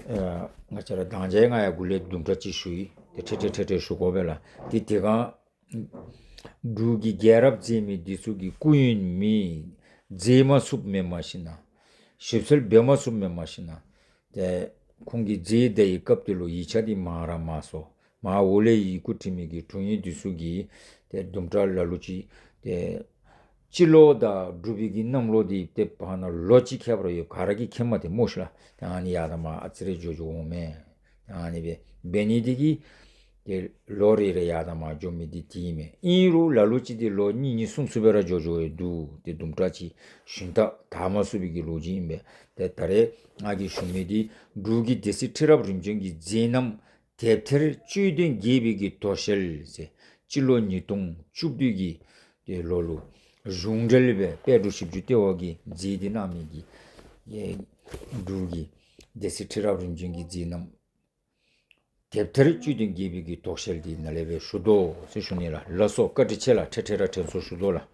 ཨ་ང་བཅས་ར་དང་བཅའ་ང་ཡང་འགོ་ལས་དུམ་གྲ་ཅིག་ཞུ་ཡི། ཏེ་ཁྲེ་ཁྲེ་ཁྲེ་ཁྲེ་ཞུ་དགོ་པས་ལགས། ཏེ་དེ་སྒང་འབྲུག་གི་རྒྱལ་རབས་མཛད་མི་འདི་ཚུ་གི་སྐུ་ཡོན་མི་མཛད་མ་ཚུགསཔ་མེན་མ་གཞི་ན་ཞིབ་འཚོལ་འབད་མ་ཚུགསཔ་མེན་མ་གཞི་ན་ཏེ་ཁོང་གིས་མཛད་ད་བའི་སྐབས་དེ་ལུ་ཡིག་ཆ་འདི་མང་ར་མང་སོང་། མར་འོག་ལས་ཡི་གུ་བྲིས་མི་གི་དྲུང་ཡིག་འདི་ཚུ་གིས་ཏེ་དུམ་གྲ་ལ་ལུ་ཅིག་ཏེ་སྤྱི་ལོ་དང་འབྲུག་པའི་གི་གནམ་ལོ་འདི་ཏེ་བར་ན་ལོ་གཅིག་ཁྱད་པར་ཡོད། ག་ར་གིས་མཁྱེནམ་དེ་སྨོ་ཤི་ལགས། ཏེ་ཨ་ནི་ཡར་དང་མར་ཨ་ཙི་རེ་འགྱོ་འགྱོཝ་འོང་མས། ཏེ་ཨ་ནི་སྦེ་འབད་ནི་དེ་གིས་ཏེ་ལོ་རེ་རེ་ཡར་དང་མར་འགྱོ་མི་འདི་དེ་ཨིན་མས། ཨིན་རུང་ལ་ལུ་ཅིག་འདི་ལོ་གཉིས་གཉིས་གསུམ་གསུམ་སྦེ་ར་འགྱོ་འགྱོཝ་འདུག། ཏེ་དུམ་གྲ་ཅིག་ཞུན་དག་དར་མ་ཚུགས་པའི་གི་ལོ་རྒྱུས་ཨིན་པས། ཏེ་ད་རེས་ང་གིས་ཞུ་མི་འདི་འབྲུག་གི་སྡེ་སྲིད་ཁྲི་རབས་རིམ་བྱོན་གྱི་མཛད་རྣམ་དེབ་ཐེར་དཔྱོད་ལྡན་དགྱེས་པའི་གི་དོ་ཤལ་ཟེར་སྤྱི་ལོ་ཉིས་སྟོང་བཅུ་བདུན་གྱི་ཏེ་ལོ་ལུ་གཞུང་འབྲེལ་སྦེ་དཔལ་འབྲུག་ཞིབ་འཇུག་ལྟེ་བ་གིས་མཛད་དེ་གནང་མི་གི་ཨེ་འབྲུག་གི་སྡེ་སྲིད་ཁྲི་རབས་རིམ་བྱོན་གྱི་མཛད་རྣམ་དེབ་ཐེར་དཔྱོད་ལྡན་དགྱེས་པའི་གི་དོ་ཤལ་འདི་ནཱ་ལས་སྦེ་ཞུ་དོ་ཟེར་ཞུ་ནི་ལགས། ལགས་སོ། བཀའ་དྲིན་ཆེ་ལགས། ཁྲེ་ཁྲེ་ར་དྲན་གསོ་ཞུ་དོ་ལགས།